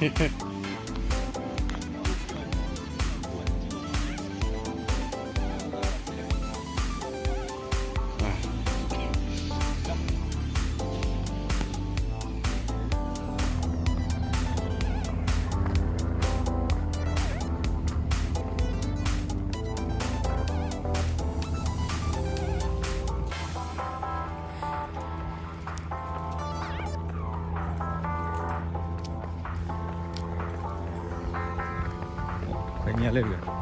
ခွဲးညါလၢဂ့ၤ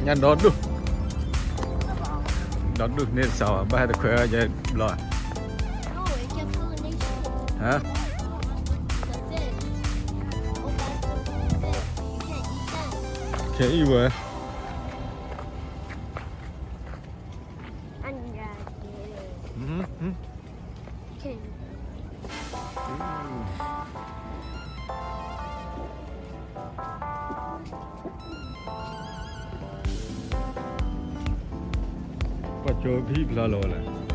ညၣ်ဒီဒူၣ်, ဒီဒူၣ်န့ၣ်တစးဘၣ်, ဘၣ်ဟဲတခွဲးယဲဘျီ, ဟါ, ခဲအံၤဝဲ ပှၤကၠီဖံဖျါလီၤဝဲလဲၣ်.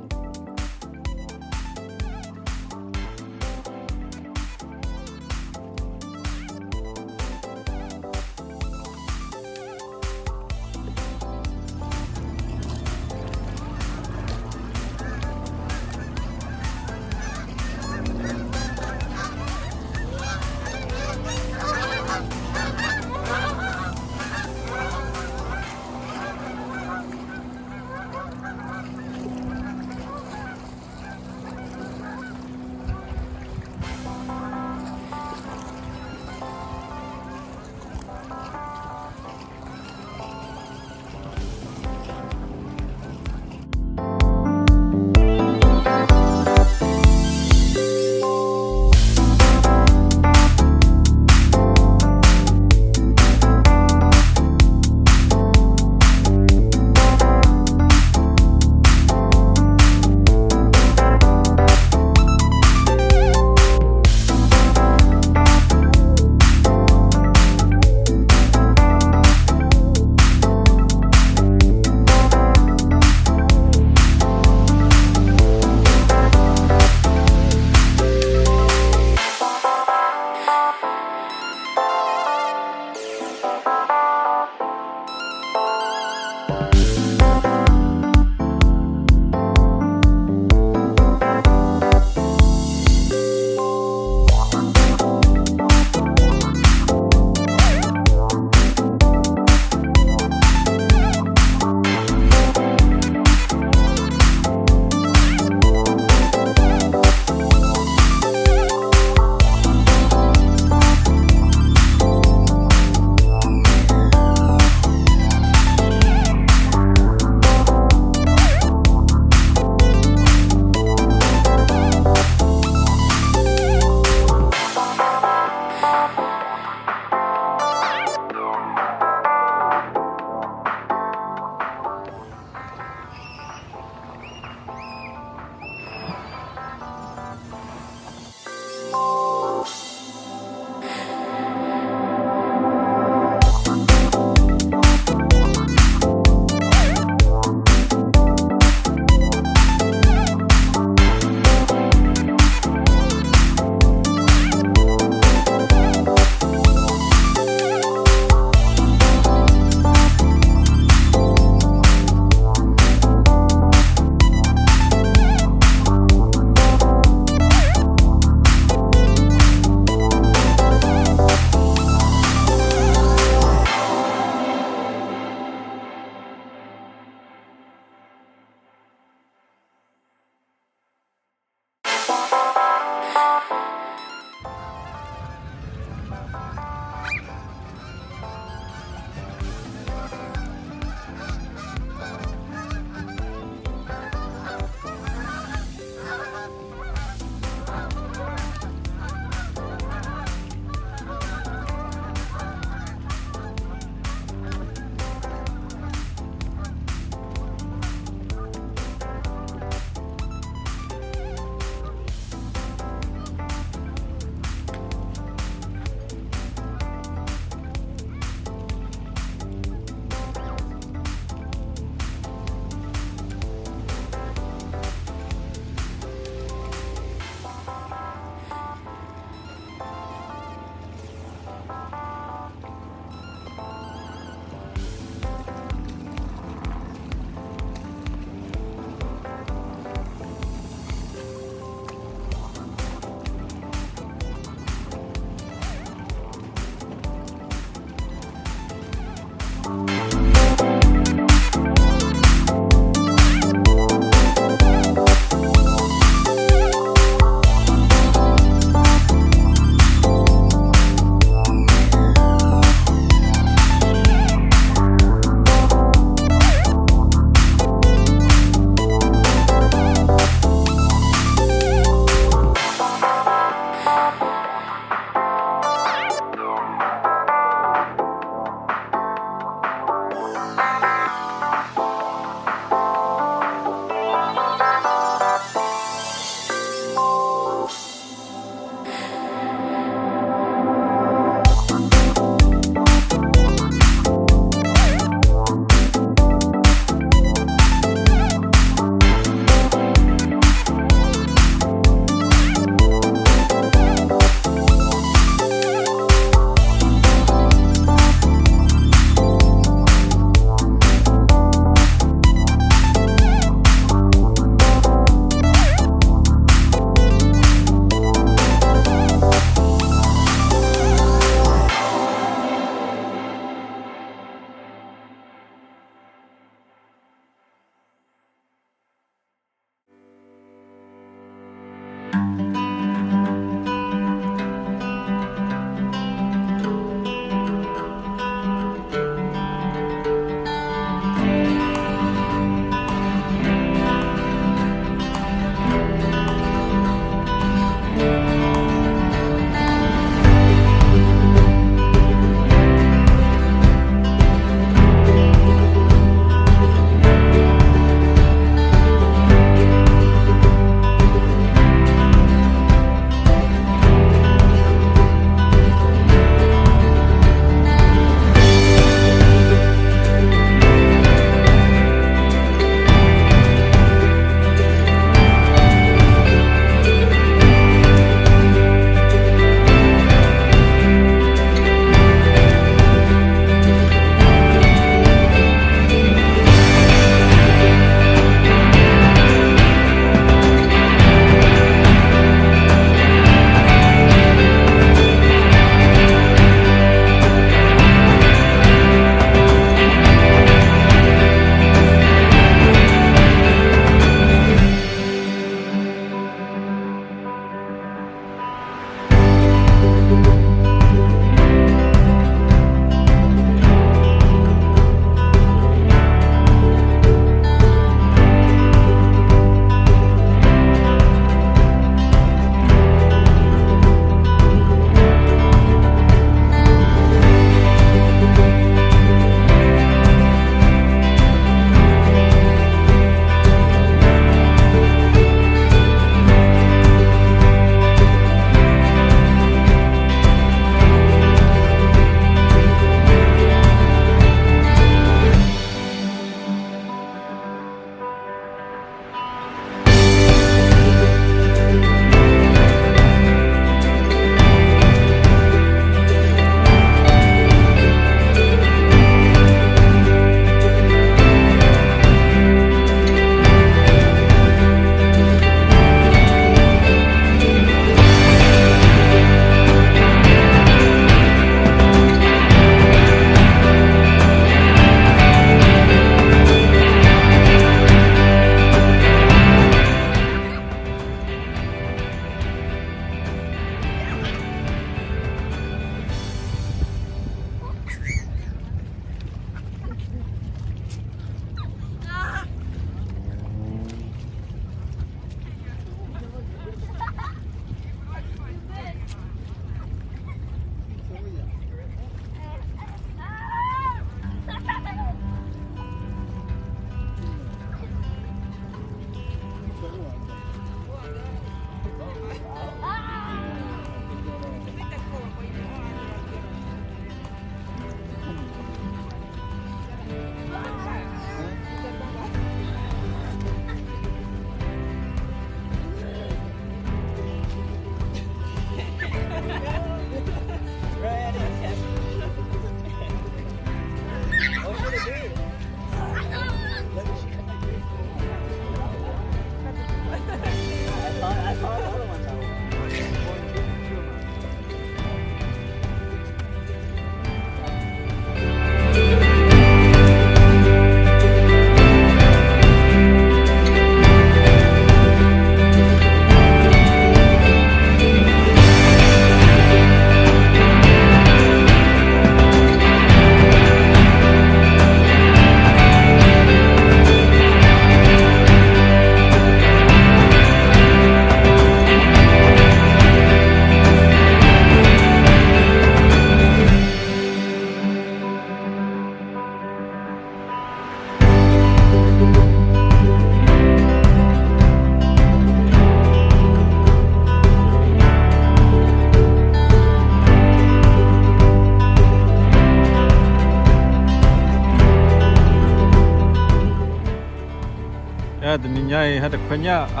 တနံၤညါအံၤ ဟဲတခွဲညၣ်အ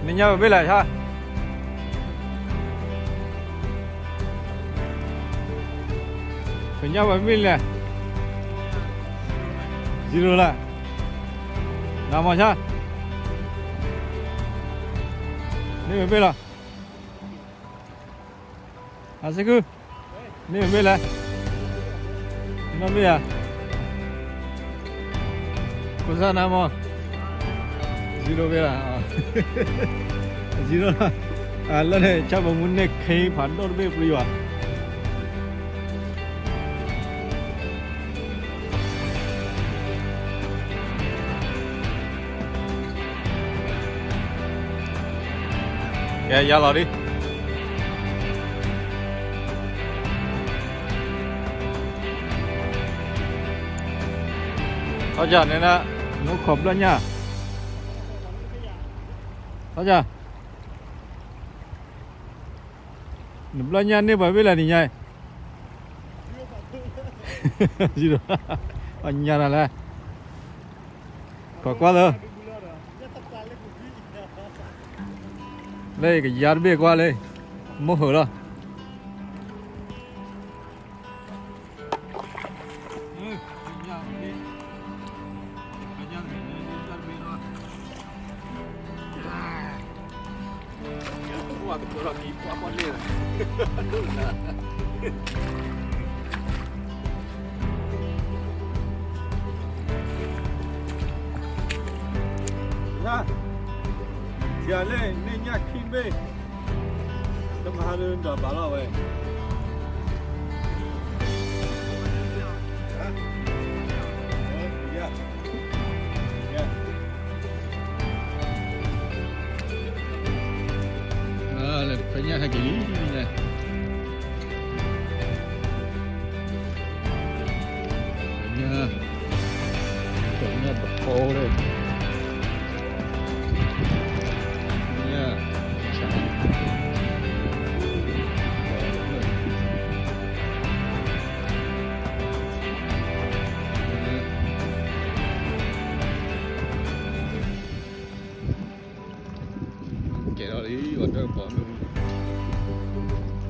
နံၤညါပှဲၤဘ့ၣ်လဲၣ်ဆါ, ခွဲညၣ်ပှဲၤဘ့ၣ်လဲၣ်, zero လၢ, နမၤဆါ, န့ၢ်ပှဲၤဘ့ၣ်လီၤ. အစ့ၢ်ကီး, န့ၢ်ပှဲၤဘ့ၣ်လဲၣ်, နီၢ်ဘ့ၣ်ဧါ, ခိၣ်စၢ်နါမီၢ်, zero ဘ့ၣ်လီၤ, zero လီၤ, လၢန့ၣ် ဆၣ်ဖိမုၣ်န့ၢ်ခဲဖးဒိၣ်တဘ့ၣ်ပျံၤဘၣ်. ကဲယါလီၤဒံး, ထီၣ်ကၢ်န့ၣ်ဒၣ်, နအိၣ်ခိးဘျီၣ်ညၣ်, ထီၣ်ကၢ်, နဘျီၣ်ညၣ်န့ၢ်ပှဲၤဘ့ၣ်လဲၣ်နံၤညါအံၤ, ပှၤညါနၤလဲၣ်, ခိးကွၢ်လၢ လၢကယါတဘ့ၣ်ကွၢ်လၢ, မိၢ်ဟၢၣ်လီၤ. ယၤလၢန့ၣ်ညၣ်ခံဘ့ၣ်, တမၤဟါဒ်ဒီးဘၣ်လီၤဝဲ, လၢတခွဲညၣ်ဟဲက့ၤလံ, ညၣ်, ညၣ်တဖီဝဲ, ညၣ်, ကဲထီၣ်လံ ပှၤတၢ်ကပီၤမုၢ်,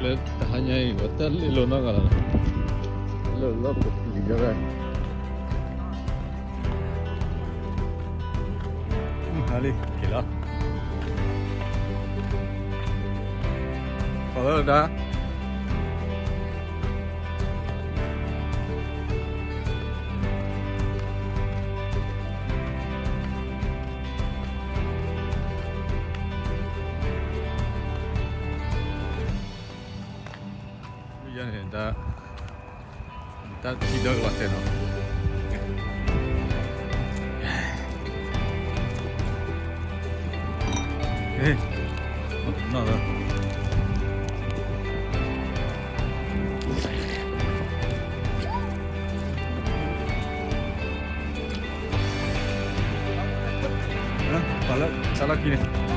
လၢတဟါညါအံၤ ပှၤတၢ်လ့လိာ်နီတဂၤလီၤ, လၢလီၢ်ပူၤလံၤဒၣ်ဝဲ, မုၢ်ဟါလံ က့ၤလီၤ, ပှၤလၢဒၣ် ယၤန့ၣ် တၢ်ထံၣ်ဒီးကလီၤတဲာ်နီၤ, နီၢ်လၢ ပှၤလၢ တၢ်လီၢ်ခံန့ၣ်